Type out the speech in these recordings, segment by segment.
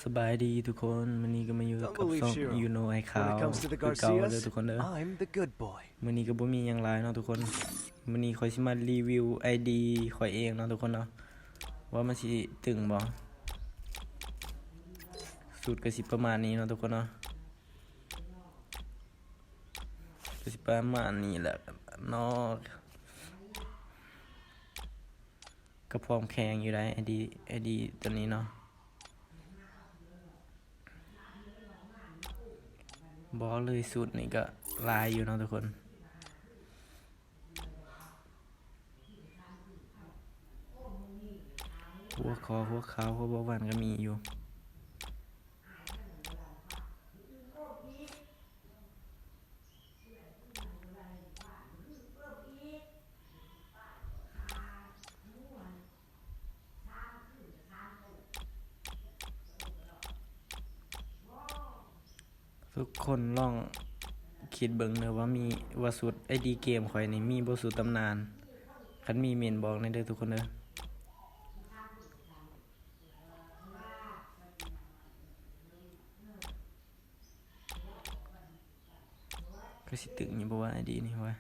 ສະບາຍດີທຸກຄົນ, ມື້ນີ້ກໍມາຢູ່ກັບຊ່ອງ Don't believe Shiro. You know I When it comes to the ຄືເກົ່າເດີ Garcias, ທຸກຄົນເດີ. I'm the good boy. ມື້ນີ້ກໍບໍ່ມີຫຍັງຫຼາຍເນາະທຸກຄົນ, ມື້ນີ້ຂ້ອຍຊິມາຣີວິວໄອດີຂ້ອຍເອງເນາະທຸກຄົນເນາະ ວ່າມັນຊິຕຶງບໍ່. ສູດກໍຊິປະມານນີ້ເນາະທຸກຄົນເນາະ, ກໍຊິປະມານນີ້ແຫຼະເນາະ. ກໍພວມແຂງຢູ່ໄດ໋ ໄອດີ ໄອດີຕົວນີ້ເນາະ, ບອກເລີຍສູດນີ້ກໍຫຼາຍຢູ່ເນາະທຸກຄົນ. ຫົວຂໍ້ ຫົວຂ່າວ ຫົວບອກຫວັ່ນກໍມີຢູ່. ທຸກຄົນລອງຄິດເບິ່ງເດີວ່າມີ ວ່າສູດໄອດີເກມຂ້ອຍນີ້ມີບໍ່ສູດຕຳນານ, ຄັນມີເມັນບອກແດ່ເດີທຸກຄົນເດີ. ຄືຊິຕຶງຢູ່ບໍ່ວະ ໄອດີນີ້ວະ,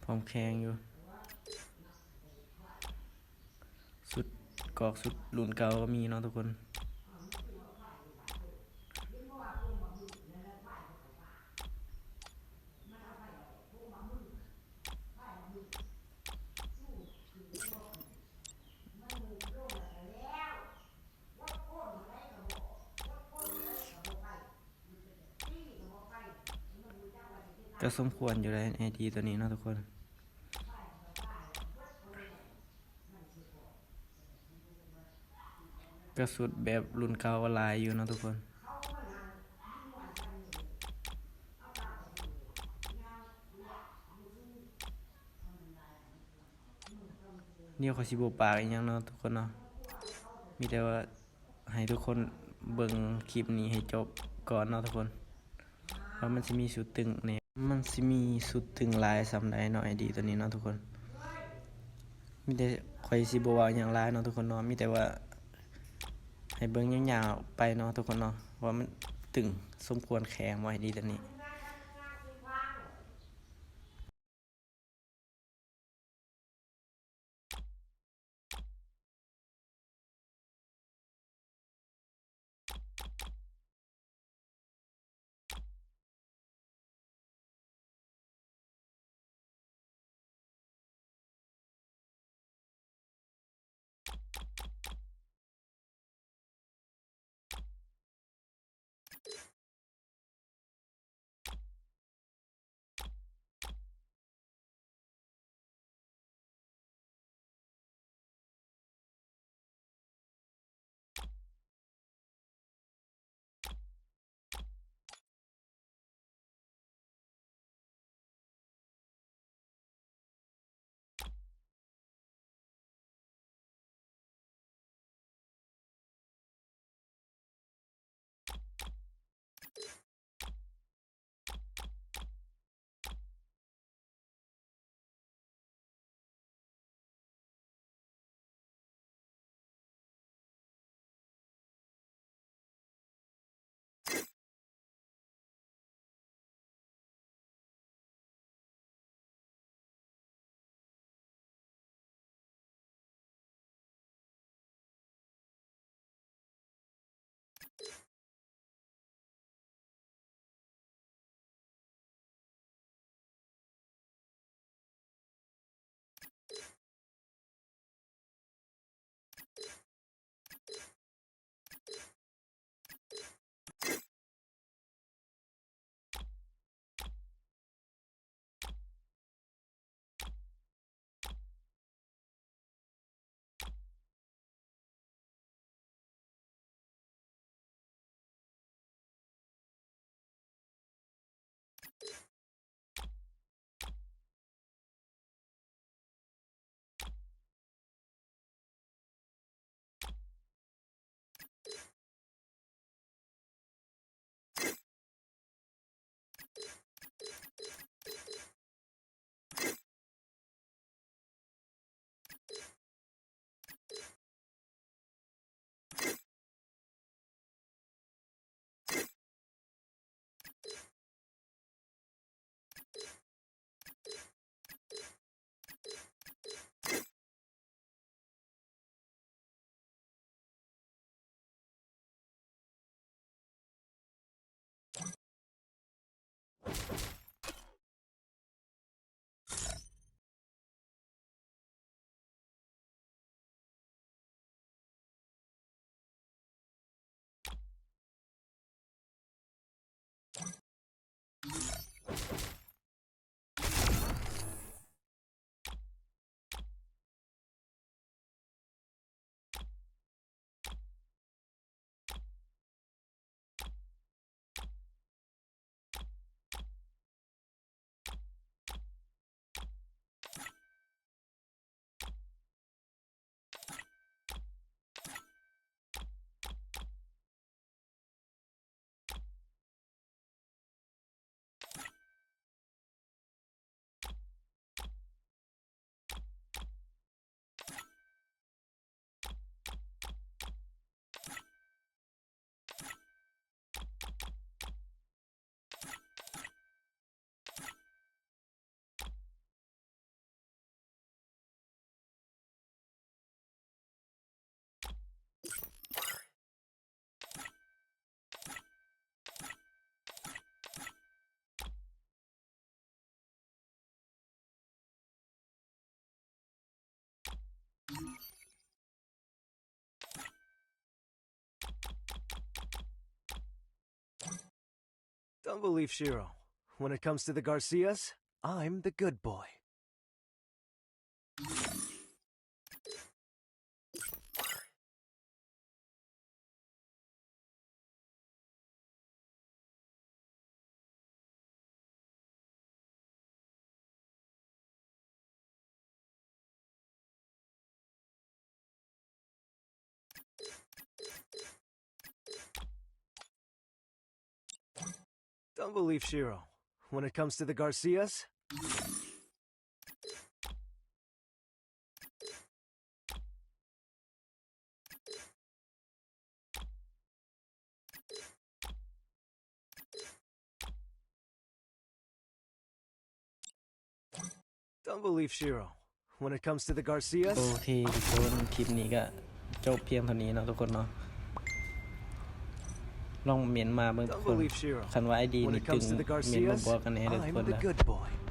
ພວມແຂງຢູ່. ຊຸດກອກ ຊຸດລຸ້ນເກົ່າກໍມີເນາະທຸກຄົນ. ກໍສົມຄວນຢູ່ໃດ໋ ໄອດີຕົວນີ້ເນາະທຸກຄົນ, ກໍຊຸດແບບລຸ້ນເກົ່າຫຼາຍຢູ່ເນາະທຸກຄົນ. ດຽວຂ້ອຍຊິບໍ່ປາກອີ່ຫຍັງເນາະທຸກຄົນເນາະ, ມີແຕ່ວ່າໃຫ້ທຸກຄົນເບິ່ງຄລິບນີ້ໃຫ້ຈົບກ່ອນເນາະທຸກຄົນ ວ່າມັນຊິມີຊຸດຕຶງແດ່, ມັນຊິມີຊຸດຕຶງຫຼາຍສ່ຳໃດເນາະ ໄອດີຕົວນີ້ເນາະທຸກຄົນ. ມີແຕ່ ຂ້ອຍຊິບໍ່ເວົ້າຫຍັງຫຼາຍເນາະທຸກຄົນເນາະ, ມີແຕ່ວ່າໃຫ້ເບິ່ງຍາວໆໄປເນາະທຸກຄົນເນາະ ວ່າມັນຕຶງສົມຄວນແຂງບໍ່ ໄອດີຕົວນີ້. Don't believe Shiro. When it comes to the Garcias, I'm the good boy. Don't believe Shiro. When it comes to the Garcias, don't believe Shiro. When it comes to the Garcias, ໂອເຄທຸກຄົນ ຄລິບນີ້ກະຈົບພຽງເທົ່ານີ້ເນາະທຸກຄົນເນາະ. ລອງເມັ້ນມາເບິ່ງທຸກຄົນ don't believe Shiro. ຄັນວ່າໄອດີນີ້ຕຶງ ເມັ້ນມາບອກກັນແດ່ເດີທຸກຄົນເດີ.